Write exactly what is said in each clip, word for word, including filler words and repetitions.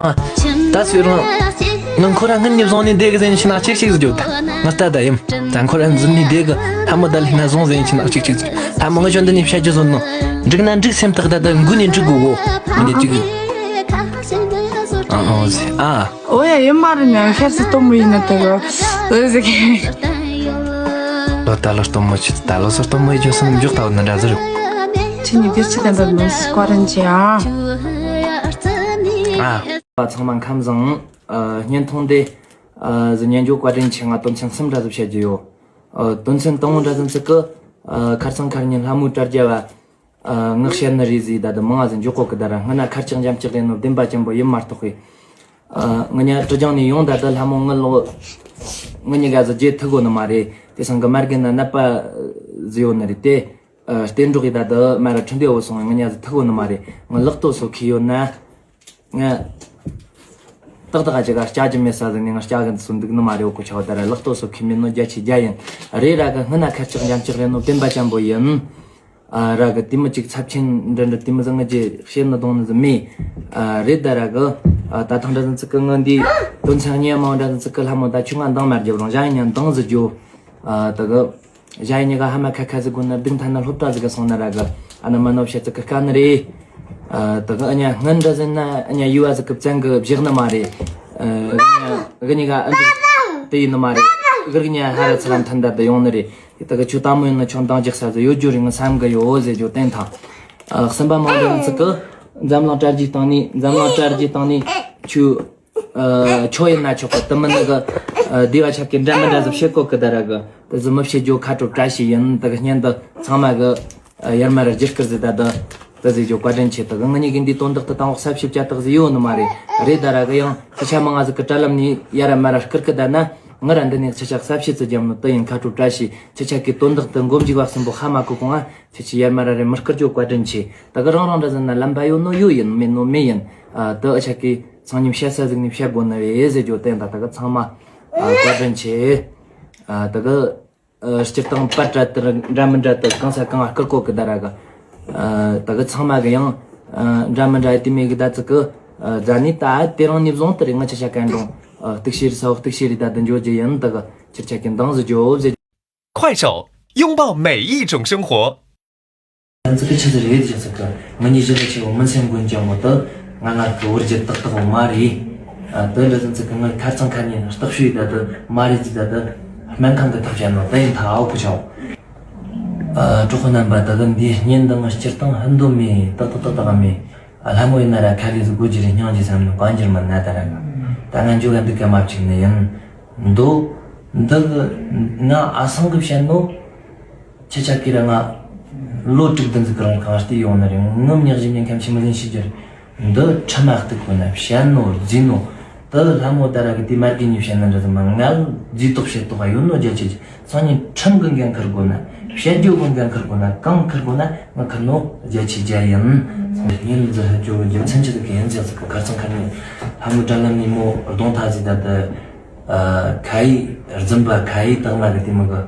ད་སུས་རང་། ང་ཁོ་རང་སྔུན་ནས་བཟུང་ནས་བསྡད་གི་ཟེར་ནས་ཕྱིན་ན་གཅིག་གཅིག་ཟེར་རྒྱུ་ད། ང་ལྟ་ད་ཡིན། ད་ཁོ་རང་འཛིན་ནས་བསྡད་གི་ལྷ་མོ་ད་ལས་ན་བཟུང་ཟེར་ནས་ཕྱིན་ན་གཅིག་གཅིག་ཟེར། ལྷ་མོ་ང་ཆོ་འདི་ནས་བཤད་རྒྱུ་བཟོ་ནོ། འགྲིག་ན་འགྲིག་སེམས་ཐག་ད་ད་འགུལ་ནས་འགྲིག་དགོས་གོ། མི་འདི་གཅིག་གི། ཨ་ཨོ་ཟེར་ཨ། ཨོ་ཡ་ཡིན་མ་རེད་ཉ་ཤར་སི་སྟོན་མོ་ཡིན་ན་ད་གི། ཨོ་ཟེར་གི། ལོ་ད་ལོ་སྟོན་མོ་ཆི་ད་ལོ་སོ་སྟོན་མོ་ཡི་ཇོ་སམ་འཇོག་ཐའོ་ན་འདྲ་ཟེར། ཁྱེད་ཉིད་དེར་ཆི་ད་འདོད་ནོ་སི་ཀ་རན་ཅི་ཨ། ཨ། པ་ཚང་མ་ཁམས་བཟང་། ཨ། བརྙན་ཐུང་དེ། ཨ། ཟི་ཉན་ཇོ་བཀའ་དྲིན་ཆེ། ང་དོན་ཚན་གསུམ་འདྲ་ཟིག་བཤད་རྒྱུ་ཡོད། ཨ། དོན་ཚན་དང་པོ་འདྲ་ཟིག་ཚིག་གི། ཨ། ཁར་ཚང་ཁར་ཉིན་ལྷ་མོའི་དྲ་རྒྱ་བ། ཨ། ངག་བཤད་ནི་རེད་ཟིག་ད་དུ་མང་ང་ཟིག་འཇོག་གོ་གི་ད་ར་སྔ་ན་ཁར་ཅག་འཇམ་ཅག་རེད་ནོ་བདེན་པ་ཅན་པོ་ཡིན་མ་གཏོགས་གི། ཨ། ང་ཉ་དྲི་ལྗང་ནས་ཡོང་ད་ད་ལྷ་མོ་ངི་ལོ། ངི་གཉིས་ཀ་ཟིག་རྗེས་ཐུག་གོ་ནི་མ་རེད། དེ་སང་གི་མར་གི་ན་ནད་པ་ཟིག་ཡོད་ནི་རེད་དེ། ཨ། གཏན་འགྲོགས་ཡི་ད་དུ་མ་ར་ཁྲི་འདོད་བོ་སོང་ང་ཉ་ཟིག་ཐུག་གོ་ནི་མ་རེད། ང་ལག་ཏོ་སོ་ཁི་ཡོད་ན། ང་། ཏག་ཏག་ཅིག་ག་སྐྱག་རྒྱུ་མེད་ས་ཟིག་ནས་ང་སྐྱག་གི་སུ་འདུག་ནི་མ་རེད། འོ་ཁོ་ཆའོ་ད་ར་ལག་ཏོ་སོ་ཁི་མེད་ནོ་རྒྱ་ཆེ་རྒྱ་ཡིན། རེད་ར་གི་སྔ་ན་ཁར་ཅག་འཇམ་ཅག་རེད་ནོ་བདེན་པ་ཅན་པོ་ཡིན། ཨ། ར་གི་དེ་མི་གཅིག་ཚབས་ཆེན་འདྲ་འདྲ་དེ་མི་ཟིག་ང་རྗེས་བཤད་ནི་གཏོང་ནི་ཟིག་མེད། ཨ། རེད་ད་ར་གི། ཨ། ད་ཐང་འདྲ་ཟིག་ཚིག་གི་ང་འདི་དོན་ཚན་གཉིས་མང་འདྲ་ཟིག་ཚིག་གི་ལྷ་མོ་ད་ཆུ་ང་འདང་མ་རྒྱབ་རུང་གཞན་ཡང་འདང་ཟིག་རྒྱོ། ཨ། ད་གི། གཞན་ཡིན་གཉིས་ཀ་ཧ་མ་ཁ་ཁ་ཟིག་དགོས་ན་སྡུག་མཐའ་ན་སློབ་གྲྭ་ཟིག་ག་སོང་ན་ར་གི། ཨ་ན་མ་ནོ་བཤད་ཚིག་གི་དཀའ་ནི་རེད། ཨ། ད་གི་ཨ་ཉ་སྔན་འདྲ་ཟིན་ན་ཨ་ཉ་ཡུ་བ་ཟིག་གི་བཙན་གི་བཞག་ནི་མ་རེད། ཨ། གི་ཉིས་ཀ་ཨ་འདི་དེ་ཡིན་ནི་མ་རེད། གི་ཉིས་ཀ་ཧ་ར་ཚ་ར་མཐུན་ད་དུ་ཡོང་ནི་རེད། དེ་ད་གི་ཆུ་དྭངས་མོ་ཡིན་ན་ཆུ་འདང་རྒྱག་ས་ཟིག་ཡོད་རྒྱུ་རེད་ང་བསམ་གི་ཡོད་ཟེར་རྒྱུ་བསྟན་ཐང་། ཨ། གསུམ་པ་མང་འདྲ་ཟིག་གི། འཛམ་གླིང་གྲ་རྒྱས་སྟེང་ནས་འཛམ་གླིང་གྲ་རྒྱས་སྟེང་ནས་ཆུ། ཨ། ཆོ་ཡིན་ན་ཆོག་གི་དུ་མི་ནི་གི། ཨ། སྡེ་བ་ཆ་གི་འདྲ་མི་འདྲ་ཟིག་བཤད་གོ་གི་ད་ར་གི། དེ་ཟིག་མི་བཤད་རྒྱུ་ཁ་དྲོ་བཀྲ་ཤིས་ཡིན། དེ་གི་སྙན་དུ་ཚང་མ་གི། ཨ། ཡར་མར་རྒྱུ་སྐར་ཟིག་ད་དུ། དེ་ཟིག་རྒྱུ་བཀའ་དྲིན་ཆེ། དེ་གི་ང་གཉིས་གི་འདི་དོན་དག་དུ་བཏང་བ་གསལ་བཤད་བྱ་དག་ཟིག་ཡོད་ནི་མ་རེད། རེད་ད་ར་གི་ཡང་ཁྱི་ཆ་མང་ང་ཟིག་གི་དྲ་ལམ་ནས་ཡར་མར་སྐུར་གི་ད་ན། ང་ར་འདི་ནས་ཁྱི་ཆ་གསལ་བཤད་ཟིག་རྒྱབ་ནོ་དེ་ཡིན་ཁ་དྲོ་བཀྲ་ཤིས། ཁྱི་ཆ་གི་དོན་དག་དུ་མགོ་མཇུག་བ་གསུམ་པོ་ཧ་མ་གོ་གོང་ང་ཁྱི་ཆ་ཡར་མར་རེ་མི་སྐུར་རྒྱུ་བཀའ་དྲིན་ཆེ། དེ་གི་རང་རང་འདྲ་ཟིན་ན་ལམ་པ་ཡོད་ནོ་ཡོད་ཡིན་མེད་ནོ་མེད་ཡིན། ཨ། དེ་ཨ་ཆ་གི། ཚང་མཉམ་བཤད་ས་ཟིག་ནས་བཤད་དགོས་ནི་རེད་ཟེར་རྒྱུ་བསྟན་ད། ད་གི་ཚང་མ། ཨ། བཀའ་དྲིན་ཆེ། ཨ། ད་གི། ཨ། སྤྱིར་བཏང་པར་འདྲ་དེ་འདྲ་མི་འདྲ་དེ་གང་ས་གང་ང་བསྐུར་གོ་གི་ད་ར་གི། ཨ། ད་གི་ཚང་མ་གི་ཡང་། ཨ། འདྲ་མི་འདྲ་ཡི་དེ་མེད་གི་ད་ཚིག་གི། ཨ། རྫ་ནི་ད་དེ་རིང་ནས་བཟུང་དེ་རིང་ང་ཆ་ཆ་གན་རུང་། ཨ། གཏུག་བཤེར་ས་འོག་གཏུག་བཤེར་རེད་ད་དུ་འཇོག་རྒྱུ་ཡིན། ད་གི་ཆི་ཆ་གི་འདང་ཟིག་རྒྱོབ་ཟེར། 快手，拥抱每一种生活。 ཚིག་གི་ཆི་ཟིག་རེད་ཅེས་ཟེར་གི། ང་གཉིས་གཞི་ལ་ཆེ་བོ་མིན་སེམས་མགོན་ཅན་མོ་དུ། ང་ང་གི་བུ་རྒྱུད་ཏག་ཏག་བོ་མ་རེད། ཨ། དུ་འདྲ་ཟིན་ཚིག་གི་ང་ཁ་ཚང་ཁ་ཉིན་སྟག་ཤུའི་ད་དུ་མ་རེད་ཟིག་ད་དུ། སྨན་ཁང་གི་ཐབས་བྱས་ནོ་དུ་ཡིན་ཐ་ཨའོ་ཁུ་ཆའོ། ཨ། གྲོགས་པོ་རྣམ་པ་ད་གི་འདིའི་བརྙན་འདི་ང་སྤྱིར་བཏང་ཧིན་དུ་མེད་ཏག་ཏག་ཏག་ཏག་མེད། ཨ། ལྷ་མོ་ཡིན་ན་ར་ཁ་ལས་ཟིག་དགོས་རྒྱུ་རེད། སྙིང་རྗེ་བསམ་ནོ་གང་འགྱུར་མ་ན་ད་ར་ང་ད་ང་འཇོ་ག་འདི་ག་མ་བཅུག་ནི་ཡིན། འདུག་འདི་གི་ང་ཨ་སང་གི་བཤད་ནོ། ཁྱེད་ཅག་གིས་ར་ང་ལོ་དྲུག་བདུན་ཟིག་གི་རིང་གང་བལྟས་ཡོང་ནི་རེད། ངུ་མྱག་བཞིན་ཉིན་ཁམས་ཕྱི་མི་ལེན་ཤེས་རྒྱུ་རེད། འདི་ཁྲིམས་མ་གཏུག་གོ་ན་བཤད་ནོ་རྫི་ནོ། དེ་ལྷ་མོ་ད་ར་གི་དེ་མ་རྒན་ཉིད་བཤད་ན་འདྲ་ཟིག་མ་ང་རྫི་དོག་བཤད་དོག་ག་ཡོད་ནོ་རྒྱ་ཆེ་ཆེ། སང་ཉིན་ཁྲིམས་གི་འགན་འཁུར་དགོས་ན། བཤད་རྒྱུ་གི་འགན་འཁུར་དགོས་ན། གང་འཁུར་དགོས་ན་ང་འཁུར་ནོ་རྒྱ་ཆེ་རྒྱ་ཡིན། ངའི་ལུགས་འཛིན་ཧ་ཅོ་གི་རྒྱུ་མཚན་ཆི་ཟིག་གི་ཡིན་ཟེར་ཚིག་གི་ཁ་ཚང་ཁ་ནས་ལྷ་མོ་དྲ་ལམ་ནས་མོ་གདོང་ཐག་ཟིག་ད་དུ། ཨ། ཁ་ཡི་རྫུན་པ་ཁ་ཡི་དག་མ་གི་དེ་མོ་གི་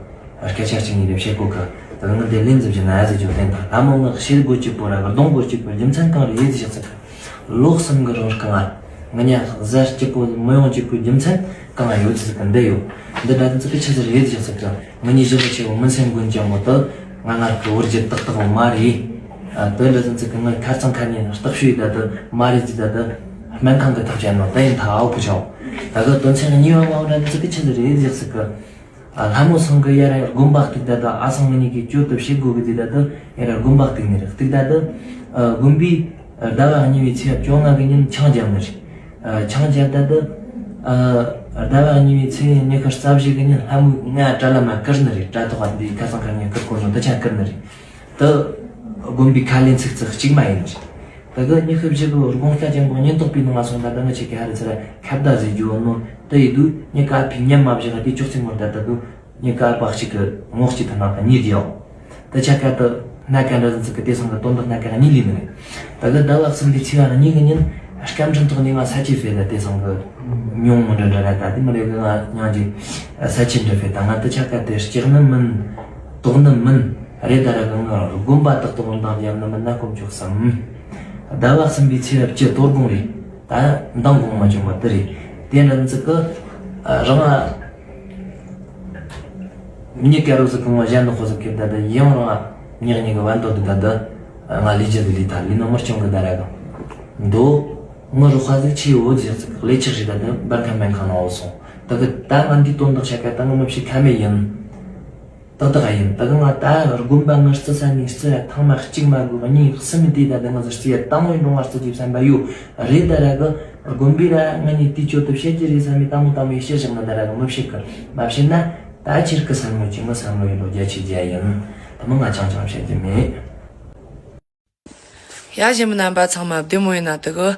སྐད་ཆ་གཅིག་གཉིས་རེ་བཤད་གོ་གི། ད་ང་དེ་ལན་འཛིན་གྱི་ན་ཟིག་ཅོ་བསྟན་དང་ལྷ་མོ་ང་ཤེལ་སྒོ་གཅིག་པོ་ར་གདོང་སྒོ་གཅིག་པོ་རྒྱུ་མཚན་གང་རེད་ཟིག་ཞིག་ཚིག་གི། ལོ་གསུམ་གི་རིང་རྐང་ང་ང་ཉ་གཟའ་སྐྱིད་པོ་མི་ཡོང་གཅིག་པོའི་རྒྱུ་མཚན་གང་ཡོད་ཟིག་གི་འདི་ཡོད། འདི་འདྲ་དུ་ཚིག་གི་ཆི་ཟིག་རེད་ཟིག་ཚིག་གི། ང་གཉིས་བཞི་པོ་ཆེ་བོ་མིན་སེམས་མགོན་ཅན་མོ་དུ། ང་ང་གི་བུ་རྒྱུད་ཏག་ཏག་བོ་མ་རེད། ཨ། དུ་འདྲ་ཟིག་ཚིག་གི་ང་ཁ་ཚང་ཁ་ཉིན་སྟག་ཤུའི་ད་དུ་མ་རེད་ཟིག་ད་དུ། སྨན་ཁང་གི་ཐབས་བྱས་ནོ་དུ་ཡིན་ཐ་ཨའོ་ཁུ་ཆའོ། ད་གི་དོན་ཚན་གཉིས་པ་མ་འོ་འདྲ་དུ་ཚིག་གི་ཆི་ཟིག་རེད་ཟིག་ཚིག་གི། ཨ། ལྷ་མོ་སང་གི་ཡ་ར་དགོན་པ་གཏུག་ད་དུ་ཨ་སང་ང་གཉིས་ཀྱི་གཅོད་དུ་བྱེད་དགོས་གི་ཟིག་ད་དུ་ཡ་ར་དགོན་པ་གཏུག་ནི་རེད། གཏུག་ད་དུ། ཨ། དགོན་པའི་ཟླ་བ་གཉིས་པའི་ཚེས་བཅོ་ལྔ་གི་ཉིན་ཆང་བརྒྱབ་ནི་རེད། ཨ། ཆང་བརྒྱབ་ད་དུ། ཨ། ཟླ་བ་གཉིས་པའི་ཚེས་ཉི་ཤུ་རྩ་བཞི་གི་ཉིན་ལྷ་མོས་ང་དྲ་ལམ་མ་བསྐུར་ནི་རེད། དྲ་ཐོག་འདི་ཁ་སང་ཁ་ཉིན་བསྐུར་གོ་ནོ་འདི་ཆ་བསྐུར་ནི་རེད། དུ། དགོན་པའི་ཁ་ལེན་ཚིག་ཚིག་གཅིག་མ་ཡིན་ནི་རེད། ད་གི་ཉི་ཤུ་བཞི་གི་དགོང་ཁ་ཅན་པོ་ཉིན་རྟོག་པའི་ནང་ང་སོང་ད་ད་ང་ཆེ་གི་ཧ་རི་ཚ་ར་ཁ་བརྡ་ཟེར་རྒྱུ་ནོ་དུ་ཡི་དུ་ཉི་ཀ་ཕི་ཉམས་མ་བཞག་དེ་ཅོག་ཚིག་ངོར་ད་ད་དུ། ཉི་ཀ་པག་གཅིག་གི་ངོགས་གཅིག་ཐ་ན་གཉིས་དེའོ། དེ་ཆ་ཀ་དུ་སྣ་ཀ་འདྲ་ཟིག་ཚིག་གི་དེ་སང་གི་དོན་དག་སྣ་ཀ་གཉིས་ལས་ནི་རེད། ད་གི་ཟླ་བ་གསུམ་པའི་ཚེས་པ་གཉིས་གི་ཉིན་སྐར་འཕྲིན་ཐོག་ནས་ང་ས་ཆའི་ཕེ་ད་དེ་སང་གི་ཉུང་ངུ་འདྲ་འདྲ་ར་ད་དེ་མི་རེ་གི་ང་ཉང་གི་ས་ཆའི་འདྲ་ཕེ་ད་ང་དེ་ཆ་ཀ་དེ་ལྕགས་ནི་མིན། དོག་ནི་མིན། རེད་ད་ར་གི་ང་དགོན་པ་དག་ཏུ་འོང་དང་ཡང་ནི་མིན་ན་དཀོན་མཆོག་གསུམ། ཟླ་བ་གསུམ་པའི་ཚེས་པ་བཅུ་དོ་དགོང་རེད། ད་མདང་དགོང་མ་བྱུང་བ་དེ་རེད། དེ་འདྲ་ནི་ཟིག་གི་རང་ང་མྱི་སྐལ་རོ་ཟིག་གི་ངོ་གཞན་དུ་ཁོ་ཟིག་གི་ད་ད་ཡང་རང་ང་ཉག་ཉིག་གི་བན་དོ་དི་ད་ད་ང་ལས་རྒྱུ་དི་ལས་ད་ལས་ནོ་མར་ཆུང་གི་ད་ར་གི་འདོ། ངི་རོ་ཁ་ཟིག་ཆི་ཡོད་ཟིག་ཟིག་ལས་ཆི་རེད། ད་ད་འབར་ཁ་མེན་ཁ་ནང་འོ་སོང་། ད་གི་ད་ང་འདི་དོན་དག་བཤད་ཀ་ད་ངི་མི་བཤད་ཁ་མེད་ཡིན། ཏག་ཏག་ཡིན། ད་གི་ང་ད་དགོན་པ་ང་རྩི་ས་ནས་རྩི་ཡ་ཐེངས་མ་གཅིག་མ་དགོས་གཉིས་གསུམ་དེ་ད་ད་ང་ཟིག་རྩི་ཡ་དང་བའི་འགྲོ་ང་རྩི་རྒྱུ་བསམ་པ་ཡོད་རེད། ད་ར་གི་དགོན་པའི་ར་ང་གཉིས་དུས་ཆོད་དུ་བཤད་རྒྱུ་རེད་བསམ་པའི་དང་མོ་དང་མོ་ཡི་བཤད་བཞག་ན་ད་ར་གི་མི་བཤད་གི་མ་བཤད་ན་ད་ཁྱེད་ཀི་བསམ་བློ་ཅི་ངི་བསམ་བློ་ཡི་ལོ་རྒྱ་ཆེ་རྒྱ་ཡིན། ད་མི་ང་ཅང་ཅང་བཤད་རྒྱུ་མེད། ཡ་གཞིས་མི་རྣམ་པ་ཚང་མ་བདེ་མོ་ཡིན་ན། དེ་གི་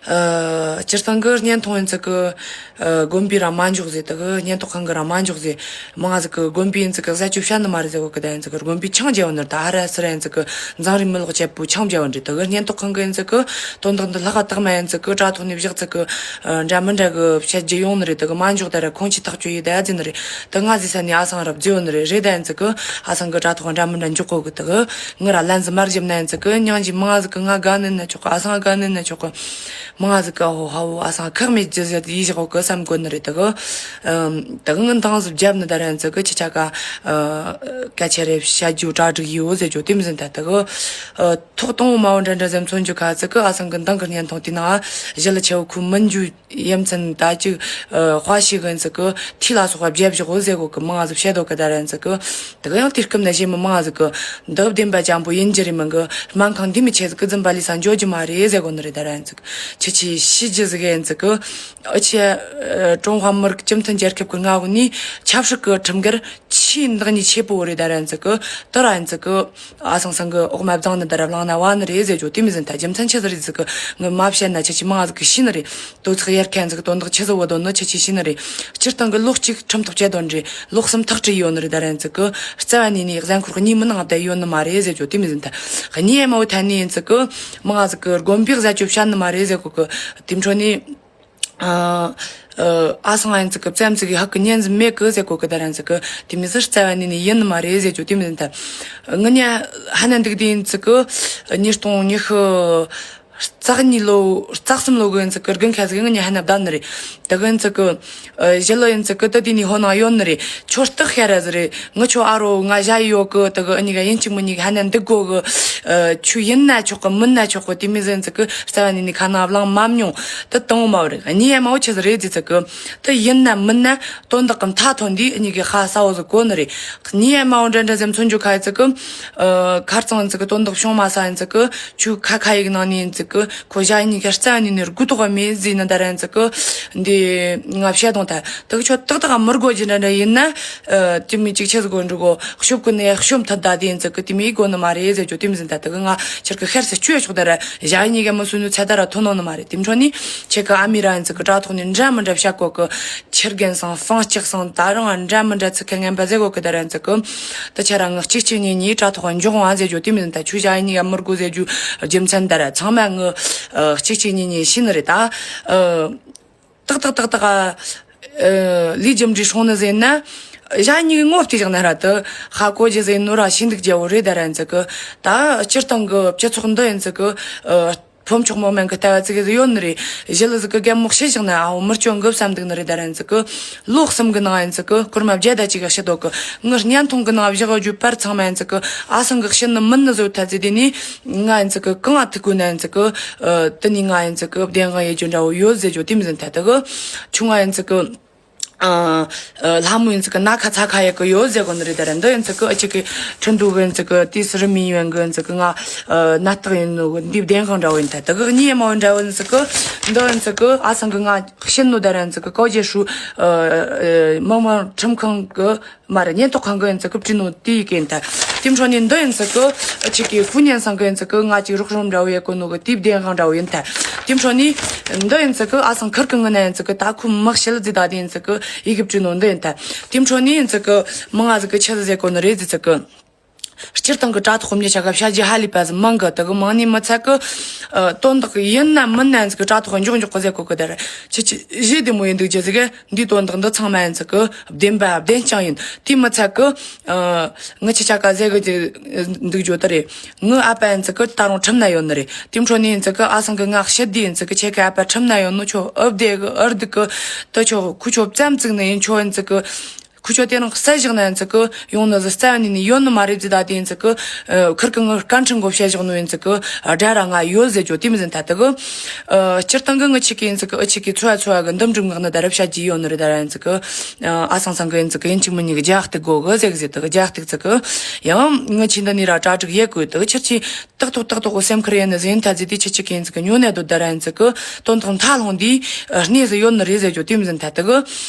ཨ་སྤྱིར་བཏང་གི་བརྙན་ཐུང་ཡིན་ཚིག་གི་ཨ་དགོན་པའི་ར་མ་འཇོག་ཟེར། དེ་གི་བརྙན་ཐུང་ཁང་གི་ར་མ་འཇོག་ཟེར། མང་ང་ཟིག་གི་དགོན་པའི་ཡིན་ཚིག་གི་བཟའ་སྤྱོད་བཤད་ནི་མ་རེད་ཟེར་གོ་གི་ད་ཡིན་ཚིག་གི་དགོན་པའི་ཆང་རྒྱ་བོ་ནི་རེད། ད་ཧ་ར་སི་ར་ཡིན་ཚིག་གི་འཛམ་རིག་མི་ལོག་བཅད་པོ་ཆང་རྒྱ་བོ་འདྲ། དེ་གི་བརྙན་ཐུང་ཁང་གི་ཡིན་ཚིག་གི་དོན་དག་འདི་ལྷག་དག་མ་ཡིན་ཚིག་གི་དྲ་ཐོག་ནས་བཞག་ཚིག་གི་ཨ་འདྲ་མི་འདྲ་གི་བཤད་རྒྱུ་ཡོང་ནི་རེད། དེ་གི་མ་འཇོག་ད་ར་ཁོང་ཆི་ཐག་གཅོད་ཡི་ད་ཡ་ཟིན་ནི་རེད། དེ་ང་ཟིག་ས་ནས་ཨ་སང་ར་བརྗེ་བོ་ནི་རེད། རེད་ད་ཡིན་ཚིག་གི་ཨ་སང་གི་དྲ་ཐོག་འདྲ་མི་འདྲ་འཇོག་གོ་གི་དེ་གི་ང་ར་ལན་ཟིག་མར་བཞིབ་ན་ཡིན་ཚིག་གི་མྱང་ཇི་མང་ང་ཟིག་གི་ང་དགའ་ནི་ན་ཆོག་གི་ཨ་སང་དགའ་ནི་ན་ཆོག་གི་མང་ང་ཟིག་གི་ཨ་ཧོ་ཧ་བོ་ཨ་སང་ཁག་མེད་རྒྱུ་ཟེར་ཡིད་བཞག་གི་བསམ་གོ་ནི་རེད། དེ་གི་ཨམ་དེ་གི་ངི་འདང་ཟིག་བརྒྱབ་ནི་ད་ར་ཡིན་ཚིག་གི་ཁྱེད་ཆ་ག་ཨ་སྐད་ཆ་རེ་བཤད་རྒྱུ་གྲ་སྒྲིག་ཡོད་ཟེར་རྒྱུ་དེ་མི་ཟིན་ད། དེ་གི་ཨ་ཐོག་དང་བོ་མ་བོ་འདྲ་འདྲ་ཟེར་མཚོན་རྒྱུ་ཁ་ཚིག་གི་ཨ་སང་གི་འདང་གི་བརྙན་ཐུང་དེ་ནང་གཞི་ལ་ཆེ་བོ་ཁུ་མིན་རྒྱུ་ཡ་མཚན་ད་ཅིག་ཨ་དཔའ་ཞིག་གི་ཚིག་གི་ཐིག་ལ་སོགས་པ་བརྒྱབ་བཞག་གོ་ཟེར་གོ་གི་མང་ང་ཟིག་བཤད་དོ་གི་ད་ར་ཡིན་ཚིག་གི་དེ་གི་ཡང་དུས་སྐབས་ན་གཞིས་མི་མང་ང་ཟིག་གི་འདི་བདེན་པ་ཅན་པོ་ཡིན་རྒྱུ་རེད། མིན་གི་སྨན་ཁང་འདི་མི་ཆེ་ཟིག་གི་རྫུན་པ་ལས་ས་འཇོག་རྒྱུ་མ་རེད་ཟེར་གོ་ནི་རེད། ད་ར་ཡིན་ཚིག་ཁྱེད་ཆི་ཤི་རྒྱུ་ཟིག་ཡིན་ཚིག་གི་ཨ་ཆེ་ཨ་ཀྲུང་ཧྭ་མི་རིགས་སྤྱི་མཐུན་རྒྱལ་ཁབ་ཀྱི་མངའ་འོག་ནས་ཆབ་སྲིད་ཀྱི་ཁྲིམས་འགལ་ཆེས་བདག་ཉིད་ཆེ་པོ་རེད། ད་ར་ཡིན་ཚིག་གི་དེ་ར་ཡིན་ཚིག་གི་ཨ་སང་སང་གི་འོག་མ་བརྫངས་ནི་ད་ར་བླངས་ན་བ་ནི་རེད་ཟེར་རྒྱུ་དེ་མི་ཟིན་ད། རྒྱུ་མཚན་ཆི་ཟིག་རེད་ཟིག་གི་ངི་མ་བཤད་ན་ཁྱེད་ཆི་མང་ང་ཟིག་གི་ཤི་ནི་རེད། དོ་ཚིག་ཡར་ཁན་ཟིག་དོན་དག་ཆི་ཟིག་བོ་དོན་ནི་ཁྱེད་ཆི་ཤི་ནི་རེད། སྤྱིར་བཏང་གི་ལོ་གཅིག་ཁྲིམས་ཐག་བཅད་དོན་རེད། ལོ་གསུམ་ཐག་བྲིས་ཡོད་ནི་རེད། ད་ར་ཡིན་ཚིག་གི་རྩ་བ་ནས་ནས་གཟའ་འཁོར་གཉིས་མི་ནང་བསྡད་ཡོད་ནི་མ་རེད་ཟེར་རྒྱུ་དེ་མི་ཟིན་ད། གཉིས་མ་བོ་ཐ་ནི་ཡིན་ཚིག་གི་མང་ང་ཟིག་གི་དགོན་པའི་བཟའ་སྤྱོད་བཤད་ནི་མ་རེད་ཟེར་གོ་གི་དེ་འཕྲོ་ནས། ཨ་ཨ་སང་ཡིན་ཚིག་གི་བཙན་ཚིག་གི་ཧག་གི་ཉན་ཟིན་མེད་གི་ཟེར་གོ་གི་ད་ར་ཡིན་ཚིག་གི་དེ་མི་ཟིག་རྩ་བ་ནས་ནས་ཡིན་ནི་མ་རེད་ཟེར་རྒྱུ་དེ་མི་ཟིན་ད། ངི་ཉ་ཧ་ན་འདུག་དེ་ཡིན་ཚིག་གི་ཉིས་སྟོང་ཉི་ཤུ་རྩ་གཉིས་ལོ་རྩ་གསུམ་ལོ་གི་ཡིན་ཚིག་གི་དགུན་ཁ་ཟིག་ངི་ཉ་ཧ་ན་བསྡད་ནི་རེད། ད་གི་ཡིན་ཚིག་གི་ཨ་གཞི་ལོ་ཡིན་ཚིག་གི་ད་དེ་ནས་ཧོ་ནང་ཡོད་ནི་རེད། ཁྱོད་སྟག་ཤ་ར་ཟིག་རེད། ངི་ཁྱོད་ཨ་རོ་ང་ཞ་ཡི་ཡོད་གི་ད་གི་ཨ་ཉི་ག་ཡིན་གཅིག་མིན་གཉིས་གི་ཧ་ན་འདུག་གོ་གི་ཨ་ཁྱོད་ཡིན་ན་ཆོག་གི་མིན་ན་ཆོག་གི་དེ་མི་ཟིན་ཚིག་གི་རྩ་བ་ནས་ནས་ཁ་ནང་བླངས་མ་མྱོང་། ད་དང་བོ་མ་བོ་རེད། གཉིས་ཡ་མ་བོ་ཆི་ཟིག་རེད་ཟེར་ཚིག་གི་ད་ཡིན་ན་མིན་ན་དོན་དག་གི་མཐའ་ཐོན་དུས་ཨ་ཉི་གི་ཧ་ས་བོ་ཟིག་གོ་ནི་རེད། གཉིས་ཡ་མ་བོ་འདྲ་འདྲ་ཟེར་མཚོན་རྒྱུ་ཁ་ཡི་ཚིག་གི་ཨ་ཁར་ཚང་ཚིག་གི་དོན་དག་བྱུང་མ་ས་ཡིན་ཚིག་གི་ཆུ་ཁ་ཁ་ཡིག་ནང་ནས་ཡིན་ཚིག་གི་ཁོ་ཞ་ཡི་ཉི་ག་རྩ་ནས་ནས་རྒུ་དོག་མེད་ཟེར་ནི་ད་ར་ཡིན་ཚིག་གི་འདི་ང་བཤད་དང་ད་དག་ཆོ་ཏག་ཏག་མི་རྒོ་ཇི་འདྲ་འདྲ་ཡིན་ན། ཨ་དེ་མི་གཅིག་ཆི་ཟིག་གོ་འགྲོ་གོ་ཤོབ་ཀུན་ནས་ཤོམ་ཐད་ད་དེ་ཡིན་ཚིག་གི་དེ་མི་གོ་ནི་མ་རེད་ཟེར་རྒྱུ་དེ་མི་ཟིན་ད། དག་ང་ཁྱེད་ཀྱི་ཤར་སི་བཅོས་ཆོག་ད་ར་ཞ་ཡི་ཉི་ག་མི་སུ་ནུ་ཚད་ད་ར་ཐོན་ནོ་ནི་མ་རེད། དེ་འཕྲོ་ནི་ཁྱེད་ཀྱི་ཨ་མི་ར་ཡིན་ཚིག་གི་དྲ་ཐོག་ནས་འདྲ་མི་འདྲ་བཤད་གོ་གི་ཆེར་རྒན་སང་ཧྥང་ལྕགས་སང་ད་རང་འདྲ་མི་འདྲ་ཚིག་ཁ་ངན་པ་ཟེར་གོ་གི་ད་ར་ཡིན་ཚིག་གི་ད་ཆ་ར་ང་གཅིག་གཅིག་གཉིས་གཉིས་དྲ་ཐོག་འཇོག་འང་ཟེར་རྒྱུ་དེ་མི་ཟིན་ད། ཆུ་ཞ་ཡི་ཉི་ག་མི་རྒོ་ཟེར་རྒྱུ་རྒྱུ་མཚན་ད་ར་ཚང་མ་ངི་ཨ་གཅིག་གཅིག་གཉིས་གཉིས་ཤི་ནི་རེད་ད། ཨ་ཏག་ཏག་ཏག་ཏག་ཨ་ལུས་རྒྱུ་འབྲས་སྲུང་ནི་ཟེར་ན། ཞ་ཡི་ཉི་ག་ངོ་བལྟས་བཞག་ན་ར་ད་ཧ་གོ་རྒྱུ་ཟེར་ནོ་ར་ཤིན་ཏུ་རྒྱལ་བོ་རེད་ད་ར་ཡིན་ཚིག་གི་ད་སྤྱིར་བཏང་གི་སྤྱི་ཚོགས་འདི་ཡིན་ཚིག་གི་ཨ་ཕོ་མཆོག་མོ་དམན་གི་ལྟ་བ་ཚིག་གི་ཡོད་ནི་རེད། ཞི་ལི་ཟིག་གི་རྒན་མོ་ཤི་བཞག་ན་ཨ་བོ་མི་སྐྱོན་གི་བསམ་འདུག་ནི་རེད་ད་ར་ཡིན་ཚིག་གི་ལོ་གསུམ་གི་ནང་ཡིན་ཚིག་གི་སྐོར་མ་བརྒྱ་དང་གཅིག་ག་ཤི་དོ་གི་ངི་བརྙན་ཐུང་གི་ནང་བཞག་རྒྱུ་པར་ཚང་མ་ཡིན་ཚིག་གི་ཨ་སང་གི་ཤི་ནི་མིན་ནི་བཟོ་ཐལ་ཚེ་དེ་ནི། ང་ཡིན་ཚིག་གི་གང་ང་ཐུག་གོ་ན་ཡིན་ཚིག་གི་ཨ་དེ་ནི་ང་ཡིན་ཚིག་གི་བདེན་དཔང་ཡེད་རྒྱུ་འདྲ་བོ་ཡོད་ཟེར་རྒྱུ་དེ་མི་ཟིན་ཐལ་དག་གི་ཆུང་ང་ཡིན་ཚིག་གི་ཨ་ཨ་ལྷ་མོ་ཡིན་ཚིག་གི་ན་ཁ་ཚ་ཁ་ཡེད་གི་ཡོད་ཟེར་གོ་ནི་རེད་ད་ར། འདི་ཡིན་ཚིག་གི་ཨ་ཅིག་གི་ཁྲིན་ཏུའུ་གི་ཡིན་ཚིག་གི་དེ་སི་རི་མི་ཡོན་གི་ཡིན་ཚིག་གི་ང་ཨ་ན་སྟག་ཡིན་ནོ་གི་འདི་བདེན་དཔང་འདྲ་བོ་ཡིན་ཐལ་དག་གི་གཉིས་ཡ་མ་བོ་འདྲ་བོ་ཡིན་ཚིག་གི་འདི་ཡིན་ཚིག་གི་ཨ་སང་གི་ང་ཤི་ནོ་ད་ར་ཡིན་ཚིག་གི་ཀའོ་ཇེ་ཧྲུའུ་ཨ་ཨ་མི་དམངས་ཁྲིམས་ཁང་གི་མ་རེད། ཉེན་རྟོག་ཁང་གི་ཡིན་ཚིག་གི་བྲིས་ནོ་དེ་ཡི་གེ་ཡིན་ཐལ། དེ་འཕྲོ་ནས་འདི་ཡིན་ཚིག་གི་ཨ་ཅིག་གི་ཧྥུ་ཉན་སང་གི་ཡིན་ཚིག་གི་ང་ཅིག་རོགས་རམ་འདྲ་བོ་ཡེད་གོ་ནོ་གི་དེའི་བདེན་དཔང་འདྲ་བོ་ཡིན་ཐལ། དེ་འཕྲོ་ནས་འདི་ཡིན་ཚིག་གི་ཨ་སང་ཁིར་གི་ངི་ན་ཡིན་ཚིག་གི་ད་ཁོ་མི་ཤི་ལ་ཟི་ད་དེ་ཡིན་ཚིག་གི་ཡི་གེ་བྲིས་ནོ་འདི་ཡིན་ཐལ། དེ་འཕྲོ་ནས་ཡིན་ཚིག་གི་མི་ང་ཟིག་གི་ཆི་ཟི་ཟེར་གོ་ནི་རེད་ཟི་ཚིག་གི་སྤྱིར་བཏང་གི་དྲ་ཐོག་མི་ཆ་ག་བཤད་རྒྱུ་ཧ་ལས་པ་ཟིག་མང་གི། དེ་གི་མང་ནི་མི་ཚད་གི། ཨ། དོན་དག་ཡིན་ན་མིན་ན་ཟིག་གི་དྲ་ཐོག་མགྱོགས་མགྱོགས་གི་ཟེར་གོ་གི། དེ་ར་ཁྱེད་ཀྱི་གཞས་བདེ་མོ་ཡིན་འདུག་རྒྱུ་ཟིག་གི། འདིའི་དོན་དག་འདི་ཚང་མ་ཡིན་ཟིག་གི་བདེན་པ་བདེན་རྐྱང་ཡིན། དེ་མི་ཚད་གི། ཨ། ངི་ཆ་ཆ་ག་ཟེར་གི་འདུག་རྒྱུ་དེ་རེད། ངི་ཨ་ཕ་ཡིན་ཟིག་གི་ད་རུང་ཁྲིམས་ན་ཡོད་ནི་རེད། དེ་འཕྲོ་ནས་ཡིན་ཟིག་གི་ཨ་སང་གི་ང་ཤི་དུས་ཡིན་ཟིག་གི་ཁྱེད་ཀྱི་ཨ་ཕ་ཁྲིམས་ན་ཡོད་ནོ། ཁྱོད་ཨུ་བདེ་གི་ཨུར་སྡུག་གི། དེ་ཁྱོད་ཁུ་ཁྱོད་བཙན་བཙུགས་ནི་ཡིན། ཁྱོད་ཡིན་ཟིག་གི་ཁུ་ཆོ་དེ་རིང་གསལ་བཞག་ན་ཡིན་ཟིག་གི་ཡོང་ནི་ཟིག་རྩ་བ་ནས་ནི་ཡོད་ནི་མ་རེད་ཟིག་ད་དེ་ཡིན་ཟིག་གི་ཨ། ཁིར་གི་ངི་སྐད་འཕྲིན་གོ་བཤད་བཞག་ནོ་ཡིན་ཟིག་གི་ཨ། དགྲ་ར་ང་ཡོད་ཟེར་རྒྱུ་དེ་མི་ཟིན་ད་དེ་གི་ཨ། སྤྱིར་བཏང་གི་ངི་ཆི་གི་ཡིན་ཟིག་གི་ཨ། ཆི་གི་འཚོ་བ་འཚོ་བ་གི་འདུམ་འགྲིག་ངག་ནི་ད་ར་བཤད་རྒྱུ་ཡོད་ནི་རེད། ད་ར་ཡིན་ཟིག་གི་ཨ། ཨ་སང་སང་གི་ཡིན་ཟིག་གི་ཡིན་གཅིག་མིན་གཉིས་གི་རྒྱག་སྟེ་དགོ་གི་ཟེར་གི་ཟིག་དེ་གི་རྒྱག་སྟེ་ཟིག་གི་ཡང་ངི་ཆི་འདི་ནི་ར་གྲ་སྒྲིག་ཡེ་གི་དེ་གི་ཆི་ཆི། ཏག་ཏོག་ཏག་ཏོག་གི་སེམས་ཁུར་ཡིན་ནི་ཟིན་ཐ་ཟི་དེ་ཆི་ཆི་གིན་ཟིག་གི་ཉོ་ནས་དོ་ད་ར་ཡིན་ཟིག་གི་དོན་དག་མཐའ་ལྷུང་དེ་གནས་སུ་ཡོད་ནི་རེད་ཟེར་རྒྱུ་དེ་མི་ཟིན་ཐ་དེ་གི་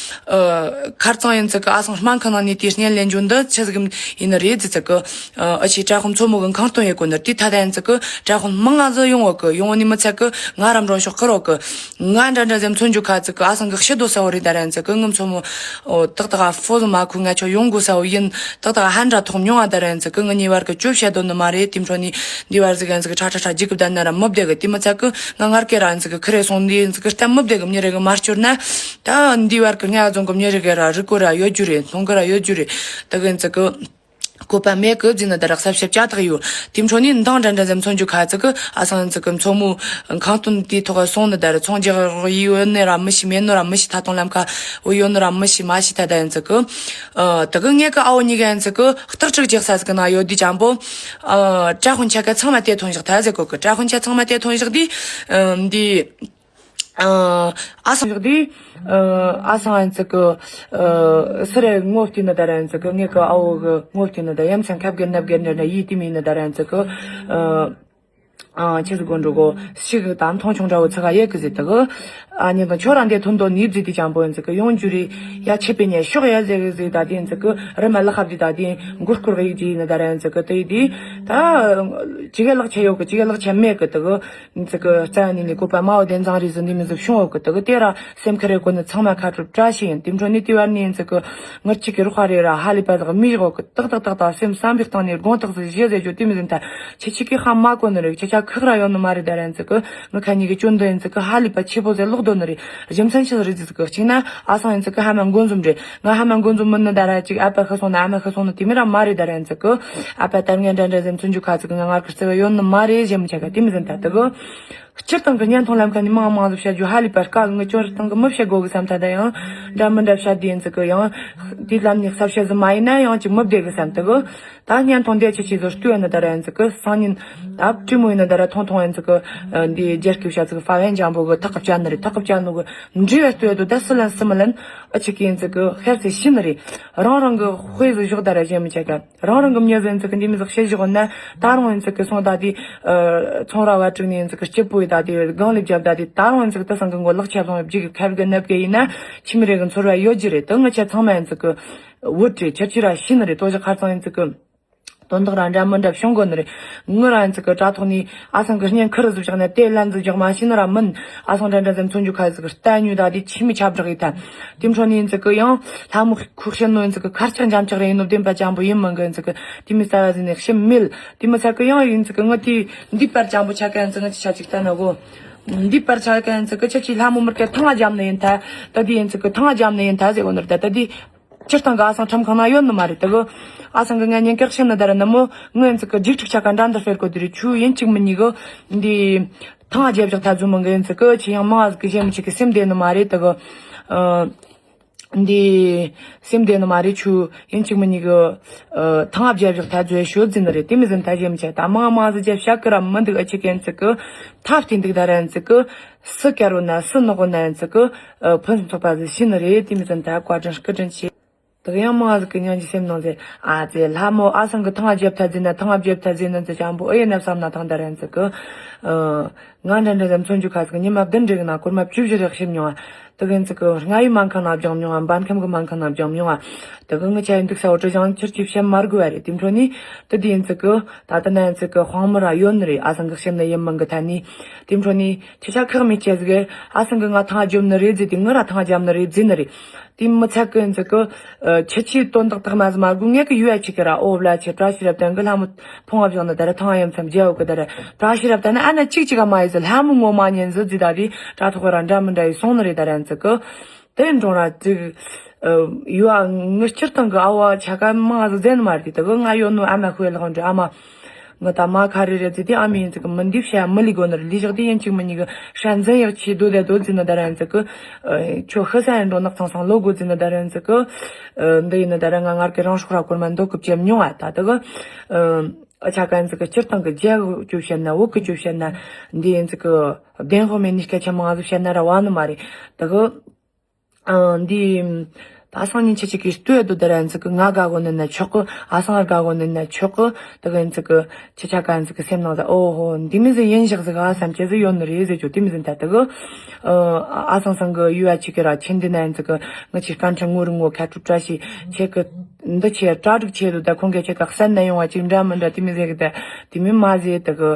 ཨ། ཁར་ཚང་ཡིན་ཟིག་གི་ཨ་སང་སྨན་ཁང་ནང་ནས་དེ་བརྙན་ལེན་རྒྱུ་འདི་ཆི་ཟིག་ཡིན་ནི་རེད་ཟེར་ཟིག་གི་ཨ། ཨ་ཆི་བཀྲ་ཤིས་མཚོ་མོ་གི་ཁང་སྟོང་ཡེ་གོ་ནི་དེ་ཐ་ད་ཡིན་ཟིག་གི་བཀྲ་ཤིས་མང་ང་ཟིག་ཡོང་བ་གི་ཡོང་བ་ནི་མི་ཚད་གི་ང་ར་མགྲོན་ཤོག་ཁུར་བ་གི་ང་འདྲ་འདྲ་ཟེར་མཚོན་རྒྱུ་ཁ་ཟིག་གི་ཨ་སང་གི་ཤི་དོ་ས་བོ་རེད། ད་ར་ཡིན་ཟིག་གི་ངི་མཚོ་མོ། ཨོ། ཏག་ཏག་ཨ་ཕོ་ཟི་མ་ཁུ་ང་ཆོ་ཡོང་དགོས་ས་བོ་ཡིན། ཏག་ཏག་ཨ་ཧན་ར་ཐོག་མྱོང་ཨ་ད་ར་ཡིན་ཟིག་གི་ངི་གཉིས་བར་གི་ཅོ་བཤད་དོ་ནི་མ་རེད། དེ་འཕྲོ་ནི་འདི་བར་ཟིག་ཡིན་ཟིག་གི་ཁྲ་ཁྲ་ཁྲ་འཇིག་གི་བསྡད་ན་ར་མི་བདེ་གི་དེ་མི་ཚད་གི་ང་ངར་སྐད་ར་ཡིན་ཟིག་གི་ཁི་རེ་སོང་འདི་ཡིན་ཟིག་གི་སྟབས་མི་བདེ་གི་མྱི་རེ་གི་མ་སྐྱོར་ན། ད་འདི་བར་གི་ང་རྫོང་གི་མྱི་རེ་གི་ར་རི་ཀོ་ར་ཡོད་རྒྱུ་རེད། མཐོང་གི་ར་ཡོད་རྒྱུ་རེད། ད་གི་ཡིན་ཟིག་གི་བཀོད་པ་མེད་གི་བརྫིས་ནི་ད་ར་གསལ་བཤད་བྱ་ཐག་ཡོད། དེ་འཕྲོ་ནས་འདང་འདྲ་འདྲ་ཟེར་མཚོན་རྒྱུ་ཁ་ཚིག་གི་ཨ་སང་ཚིག་གི་མཚོ་མོ་ཁང་སྟོན་དེའི་ཐོག་སོང་ནི་ད་ར་ཚོང་རྒྱག་ཡོད་ནི་ར་མི་ཤི་མེད་ནི་ར་མི་ཤི་ཐ་དང་ལམ་ཁ་འོ་ཡོད་ནི་ར་མི་ཤི་མ་ཤི་ཐ་ད་ཡིན་ཚིག་གི་ཨ། ད་གི་ངེད་གི་ཨ་བོ་གཉིས་ཀ་ཡིན་ཚིག་གི་སྟག་ཁྲིག་རྒྱག་ས་ཟིག་གི་ནང་ཡོད་དུས་ཅང་པོ་ཨ། བཀྲ་ཤིས་ཆ་ག་ཚང་མ་དེ་ཐོན་བཞག་ཐ་ཟེར་གོ་གི་བཀྲ་ཤིས་ཆ་ཚང་མ་དེ་ཐོན་བཞག་དུས་ཨ། འདི། ཨ། ཨ་སང་ཞོག་དེ། ཨ། ཨ་སང་ཨན་ཙི་ཀི། ཨ། སི་རེ་ངོ་བལྟས་ནི་ད་ར་ཨན་ཙི་ཀི་ངེད་ཀི་ཨ་བོ་གི་ངོ་བལྟས་ནི་ད་ཡ་མཚན་ཁབ་གི་ནབ་གི་ནི་ད་ཡི་དེ་མིན་ནི་ད་ར་ཨན་ཙི་ཀི། ཨ། ཨ། ཆི་ཟིག་གོ་འགྲོ་གོ་ཤི་གི་ད་མཐོང་ཆུང་འདྲ་བོ་ཚི་ག་ཡེ་གི་ཟིག་ད་གི་ཨ་ནི་དང་ཁྱོད་རང་དེ་ཐོན་དོ་ནི་ཟིག་དེ་ཅང་པོ་ཨན་ཙི་ཀི་ཡོང་རྒྱུ་རེད། ཡ་ཆི་པེ་ཉེ་ཤོག་ཡ་ཟེ་གི་ཟིག་ད་དེ་ཨན་ཙི་ཀི་རི་མ་ལག་ཁབ་དེ་ད་དེ་མགོ་སྐོར་གི་ཡིག་ཅི་ཡིན་ནི་ད་ར་ཨན་ཙི་ཀི་དེ་དེ་ད་ཅི་ག་ལག་ཆ་ཡོད་གི་ཅི་ག་ལག་ཆ་མེད་གི་ད་གི། ཚིག་གི་རྩ་ནས་ནི་བཀོད་པ་སྨྲ་བ་བདེན་ཚང་རེད་ཟེར་འདི་མི་ཟིག་བྱུང་འོག་གི་དག་དེ་ར་སེམས་ཁ་རེ་གོ་ནི་ཚང་མ་ཁ་གྲུབ་བཀྲ་ཤིས་ཡིན། དེ་འཕྲོ་ནི་དེ་བར་ནི་ཡིན་ཚིག་གི་ངར་གཅིག་གི་རོགས་རེ་ར་ཧ་ལས་པ་དག་མི་བཞག་གི་ཏག་ཏག་ཏག་ཏག་སེམས་བསམ་པའི་སྟེང་ནས་དགོངས་དག་ཟིག་བཞེས་ཟེར་རྒྱུ་དེ་མི་ཟིན་ཐལ། ཁྱེད་ཆི་གི་ཧ་མ་གོ་ནི་རེད། ཁྱེད་ཆ་ཁག་ར་ཡོད་ནི་མ་རེད། ད་ར་ཡིན་ཚིག་གི་ངི་ཁ་ཉིད་ཀྱི་སྐྱོན་འདི་ཡིན་ཚིག་གི་ཧ་ལས་པ་ཆེ་པོ་ཟེར་ལོག་དོ་ནི་རེད། རྒྱུ་མཚན་ཆི་ཟིག་རེད་ཟེར་ཚིག་གི་གཅིག་ན་ཨ་སང་ཡིན་ཚིག་གི་ཧ་མ་མགོ་འཛོམས་རེད། ང་ཧ་མ་མགོ་འཛོམས་མིན་ནི་ད་ར་ཅིག་ཨ་ཕ་ཤི་སོང་ན་ཨ་མ་ཤི་སོང་ནི་དེ་མི་ར་མ་རེད། ད་ར་ཡིན་ཚིག་གི་ཨ་ཕ་ད་ངན་འདྲ་འདྲ་ཟེར་མཚོན་རྒྱུ་ཁ་ཚིག་གི་ང་ངར་གི་རྩི་བ་ཡོད་ནི་མ་རེད། ཞེ་མི་ཆ་ག་དེ་མི་ཟིན་ཐལ་དག་གི། སྤྱིར་བཏང་གི་བརྙན་ཐུང་ལམ་ཁ་ནས་མང་མང་ཟིག་བཤད་རྒྱུ་ཧ་ལས་པར་དཀའ་གི། ངི་སྐྱོན་རི་སྟེང་གི་མི་བཤད་དགོ་གི་བསམ་ཐལ། ད་ཡང་འདྲ་མི་འདྲ་བཤད་དེ་ཡིན་ཚིག་གི་ཡང་དེའི་ལམ་ནས་གསལ་བཤད་ཟིག་མ་ཡིན་ན་ཡང་ཅིག་མི་བདེ་གི་བསམ་དག་གི། ད་བརྙན་ཐུང་འདི་ཆེ་ཆེ་ཟིག་ལྟོས་ཡིན་ནི་ད་ར་ཡིན་ཚིག་གི་སང་ཉིན་ད་བཀྲུས་མོ་ཡིན་ནི་ད་ར་ཐུང་ཐུང་ཡིན་ཚིག་གི་འདི་རྒྱལ་སྐྱབས་བཤད་ཚིག་ཧྥ་ཝན་ཅང་པོ་གི་ཐག་གི་བཅད་ནི་རེད། ཐག་གི་བཅད་ནོ་གི་འབྲི་བ་ལྟོས་དོ་ད་སུ་ལན་སུ་མི་ལན་ཨ་ཆི་གི་ཡིན་ཚིག་གི་ཧེར་ཚེ་ཤི་ནི་རེད། རང་རང་གི་དཔེ་ཟིག་ཞོག་ད་ར་ཞེ་མི་ཆ་ག་རང་རང་གི་མྱི་ཟེར་ཚིག་གི་འདི་མི་ཟིག་བཤད་བཞག་ན་ད་རུང་ཡིན་ཚིག་གི་སོང་ད་དེ་ཚོང་ར་བ་དྲུག་ནས་ཡིན་ཚིག་གི་སྐྱིད་པོ་ཡི་ད་དེ་སྒང་ལས་བརྒྱབ་ད་དེ་ད་རུང་ཡིན་ཚིག་དེ་སང་གི་མགོ་ལག་ཆ་བཟུང་བའི་བརྒྱུད་གི་ཁ་བར་གི་ནབ་གི་ཡིན་ན་ཁྱིམ་རེ་གི་ཚོར་བ་ཡོད་རྒྱུ་རེད། དེ་ངི་ཆ་ཚང་མ་ཡིན་ཚིག་གི་བུད་རེད། ཁྱེད་ཀྱི་ར་ཤི་ནི་རེད། ལྟོ་ཞག་ཁ་ཚང་ཡིན་ཚིག་གི་དོན་དག་ར་འདྲ་མི་འདྲ་བྱུང་གོ་ནི་རེད། ངི་ར་ཡིན་ཚིག་གི་དྲ་ཐོག་ནས་ཨ་སང་གི་བརྙན་ཁུར་ཟིག་བཞག་ན་དེ་ལན་ཟིག་རྒྱག་མ་ཤེས་ནི་ར་མིན། ཨ་སང་འདྲ་འདྲ་ཟེར་མཚོན་རྒྱུ་ཁ་ཟིག་གི་ལྟ་ཉུལ་ད་དེ་ཁྱིམ་མི་ཆ་བསྒྲགས་ཡི་ཐལ། དེ་འཕྲོ་ནས་ཡིན་ཚིག་གི་ཡང་ལྷ་མོ་ཁུག་ཤེས་ནོ་ཡིན་ཚིག་གི་ཁར་ཆག་འཇམ་ཆག་རེ་ཡིན་ནོ་བདེན་པ་ཅང་པོ་ཡིན་མིན་གི་ཡིན་ཚིག་གི་དེ་མི་རྩ་བ་ཟིན་ནས་ཤི་མེད། དེ་མི་ཚད་གི་ཡང་ཡིན་ཚིག་གི་ངི་དེ་འདི་པར་ཅང་པོ་ཆ་ག་ཡིན་ཚིག་ངི་ཆ་ཅིག་ལྟ་ན་གོ། འདི་པར་ཆ་ག་ཡིན་ཚིག་གི་ཁྱེད་ཀྱི་ལྷ་མོ་མི་སྐད་ཐང་ང་འཇམ་ནི་ཡིན་ཐལ། ད་དེ་ཡིན་ཚིག་གི་ཐང་ང་འཇམ་ནི་ཡིན་ཐལ་ཟེར་གོ་ནི་རེད། ད་ད་དེ། སྤྱིར་བཏང་གི་ཨ་སང་ཁྲིམས་ཁང་ན་ཡོད་ནི་མ་རེད། དེ་གི་ཨ་སང་གི་ང་ཉན་སྐད་ཤེས་ནི་ད་ར་ནི་མོ་ངོས་ཚིག་གི་རྒྱུགས་ཁྲིག་ཆ་ག་འདྲ་འདི་སྤེལ་གོ་དེ་རེད། ཆུ་ཡིན་གཅིག་མིན་གཉིས་གི་འདི་ཐང་རྒྱབ་བཞག་ཐ་ཚུ་མི་འགི་ཡིན་ཚིག་གི་ཆི་ཡང་མང་ཟིག་གི་ཞེ་མི་ཆིག་གི་སེམས་བདེ་ནི་མ་རེད། དེ་གི་ཨ་འདི་སེམས་བདེ་ནི་མ་རེད། ཆུ་ཡིན་གཅིག་མིན་གཉིས་གི་ཨ་ཐང་རྒྱབ་བཞག་ཐ་ཚུ་ཡ་ཤོད་ཟིན་ནི་རེད། དེ་མི་ཟིན་ཐ་ཞེ་མི་ཆ་ད་མང་མང་ཟིག་རྒྱབ་བཞག་གི་ར་མི་འདུག་ཨ་ཆི་གི་ཡིན་ཚིག་གི་ཐབས་བསྟན་འདུག་ད་ར་ཡིན་ཚིག་གི་སུ་དཀར་བོ་ན་སུ་ནག་བོ་ན་ཡིན་ཚིག་གི་ཨ་ཕུན་སུམ་ཚོགས་པ་ཟིག་ཤི་ནི་རེད། དེ་མི་ཚན་ད་བཀའ་དྲིན་སྐུ་དྲིན་ཆེ། དག་ཡང་མང་ཟིག་གི་སྙིང་རྗེ་སེམས་ནང་ཟེར་ཨ་ཙེ་ལྷ་མོ་ཨ་སང་གི་ཐང་རྒྱབ་ཐ་ཟེར་ན་ཐང་རྒྱབ་ཐ་ཟེར་ན་ཙེ་ཅང་པོ་ཨེ་ཡིན་ན་བསམ་ན་ཐང་ད་རན་ཟིག་གི་ཨ་ ང་འདྲ་འདྲ་ཙམ་མཚོན་རྒྱུ་ཁ་ཟིག་ཉི་མ་བདུན་འདྲ་གི་ནང་སྐོར་མ་བཅུ་བཞི་རེ་བཤད་མྱོང་ང་། དེ་གི་ཚིག་གི་རྔ་ཡབ་སྨན་ཁང་ནང་སྦྱངས་མྱོང་ང་། འབར་ཁམས་གི་སྨན་ཁང་ནང་སྦྱངས་མྱོང་ང་། དེ་གི་ངི་ཆ་ཡིན་འདུག་ས་འོ་དྲི་ཞང་ཁྱེར་གྱིས་བཤད་མ་དགོས་པ་རེད། དེ་འཕྲོ་ནས་དེ་དེ་ཡིན་ཚིག་གི་ད་ལྟ་ན་ཡིན་ཚིག་གི་དཔང་མི་ར་ཡོད་ནི་རེད། ཨ་སང་གི་བཤད་ནི་ཡིན་མིན་གི་ཐད་ནས། དེ་འཕྲོ་ནས་ཁྱེད་ཆ་ཁག་མེད་ཅེས་ཟིག་གི་ཨ་སང་གི་ང་ཐང་རྒྱོབ་ནི་རེད་ཟེར་དེ། ངི་ར་ཐང་རྒྱབ་ནི་རེད་ཟེར་ནི་རེད། དེ་མི་ཚད་གི་ཡིན་ཚིག་གི་ཁྱེད་ཆའི་དོན་དག་དག་མ་ཟིག་མ་དགོས། ངས་གི་ཡུལ་ཡ་ཆེ་གི་ར་ཨོ་བླ་ཆེ་བཀྲ་ཤིས་རབ་བརྟན་གི་ལྷ་མོ་ཕུང་བ་བཞག་ནི་ད་ར་ཐང་ཡང་མཚམས་རྒྱལ་བོ་གི་ད་ར་བཀྲ་ཤིས་རབ་བརྟན་ནི་ཨ་ན་གཅིག་གཅིག་ག་མ་ཡིན་ཟི། ལྷ་མོ་ངོ་མ་ཉན་ཟི་ཟི། ད་དེ་དྲ་ཐོག་ར་འདྲ་མི་འདྲ་ཡི་སོང་ནི་རེད། ད་ར་ཡིན་ཚིག་གི་དེ་འགྲོ་ར་ཅིག་ཡུལ་ཨ་ངི་སྤྱིར་བཏང་གི་ཨ་བ་ཆ་ག་མང་ཟི་ཟེར་ནི་མ་རེད། དེ་གི་ང་ཡོད་ནོ་ཨ་མ་ཤོད་ལག་འདྲ་ཨ་མ། ང་ད་མ་ཁ་རེ་རེ་ཟི་དེ་ཨ་མ་ཡིན་ཚིག་གི་མི་འདི་བཤད་མི་ལི་གོ་ནི་རེད། ལི་ཞག་དེ་ཡིན་གཅིག་མི་གཉིས་གི་ཧྲན་ཟན་ཡག་ཆེ་དོ་དེ་དོ་ཟི་ནི་ད་ར་ཡིན་ཚིག་གི་ཁྱོད་ཤི་ས་ཡིན་འགྲོ་ནག་ཚང་ཚང་ལོ་དགོ་ཟི་ནི་ད་ར་ཡིན་ཚིག་གི་འདི་ཡིན་ནི་ད་ར་ང་ངར་གི་རང་སྲོག་ར་སྐོར་མ་འདོད་གི་བཅད་མྱོང་ཨ། ད་དེ་གི་ཨ་ཆ་ག་ཡིན་ཚིག་གི་སྤྱིར་བཏང་གི་རྒྱ་གི་སྐྱོ་བཤད་ན་བོད་གི་སྐྱོ་བཤད་ན་འདི་ཡིན་ཚིག་གི་བདེན་དཔང་མེད་ནི་སྐད་ཆ་མང་ཟི་བཤད་ན་ར་བ་ནི་མ་རེད། དེ་གི་ཨ་འདི་ད་སང་ཉིན་ཁྱེད་ཅག་གིས་ལྟོས་དོ་ད་ར་ཡིན་ཚིག་གི་ང་དགའ་གོ་ནི་ན་ཆོག་གི། ཨ་སང་ཨར་དགའ་གོ་ནི་ན་ཆོག་གི། དེ་གི་ཡིན་ཚིག་གི་ཁྱེད་ཆ་ག་ཡིན་ཚིག་གི་སེམས་ནང་ཟ་ཨོ་ཧོ་འདི་མི་ཟི་ཡིན་ཞག་ཟི་ག་བསམ་ཁྱེད་ཟི་ཡོད་ནི་རེད་ཟེར་ཆོག་དེ་མི་ཟི་ད་དེ་གི་ཨ་སང་སང་གི་ཡུལ་ཡ་ཆེ་གི་ར་ཁྱེད་འདི་ན་ཡིན་ཚིག་གི་ང་ཆེ་སྐར་ཕྲན་ངོ་རུ་ངོ་ཁ་ཏུ་བཀྲ་ཤིས་ཆེ་གི་འདི་ཆེ་གྲ་སྒྲིག་ཆེ་དུ་ད་ཁོང་གི་ཆེ་ག་བསད་ན་ཡོང་བ་ཅིག་འདྲ་མི་འདྲ་དེ་མི་ཟེར་གི་ད་དེ་མི་མ་ཟེར། དེ་གི་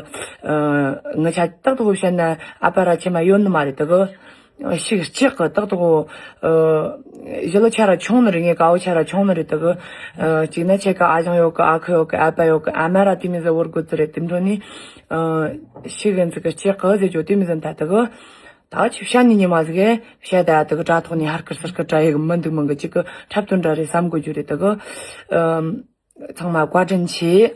ང་ཆ་ཏག་ཏག་བཤད་ན་ཨ་ཕ་ར་ཆེ་མ་ཡོད་ནི་མ་རེད། དེ་གི་ཤིག་ལྕགས་གི་ཏག་ཏག་གོ་ཞི་ལི་ཆ་ར་ཆུང་ནི་རེད། ངའི་ཀ་བོ་ཆ་ར་ཆུང་ནི་རེད། དེ་གི་གཅིག་ན་ཆེ་ག་ཨ་ཞང་ཡོད་གི་ཨ་ཁུ་ཡོད་གི་ཨ་ཕ་ཡོད་གི་ཨ་མ་ར་དེ་མི་ཟི་བོར་དགོ་ཙི་རེད། དེ་འཕྲོ་ནི་ཤིག་གི་ཚིག་གི་ལྕགས་གི་ཟེར་ཆོག་དེ་མི་ཟི་ད་དེ་གི་ད་ཆི་བཤད་ནི་ཉི་མ་ཟི་གི་བཤད་ད་དེ་གི་དྲ་ཐོག་ནི་ཧར་ཀི་སར་ཀི་དྲ་ཡི་གི་མི་འདུག་མང་གི་གཅིག་གི་འཁྲབ་སྟོན་འདྲ་རེད་བསམ་དགོ་རྒྱུ་རེད། དེ་གི་ཚང་མ་བཀའ་དྲིན་ཆེ།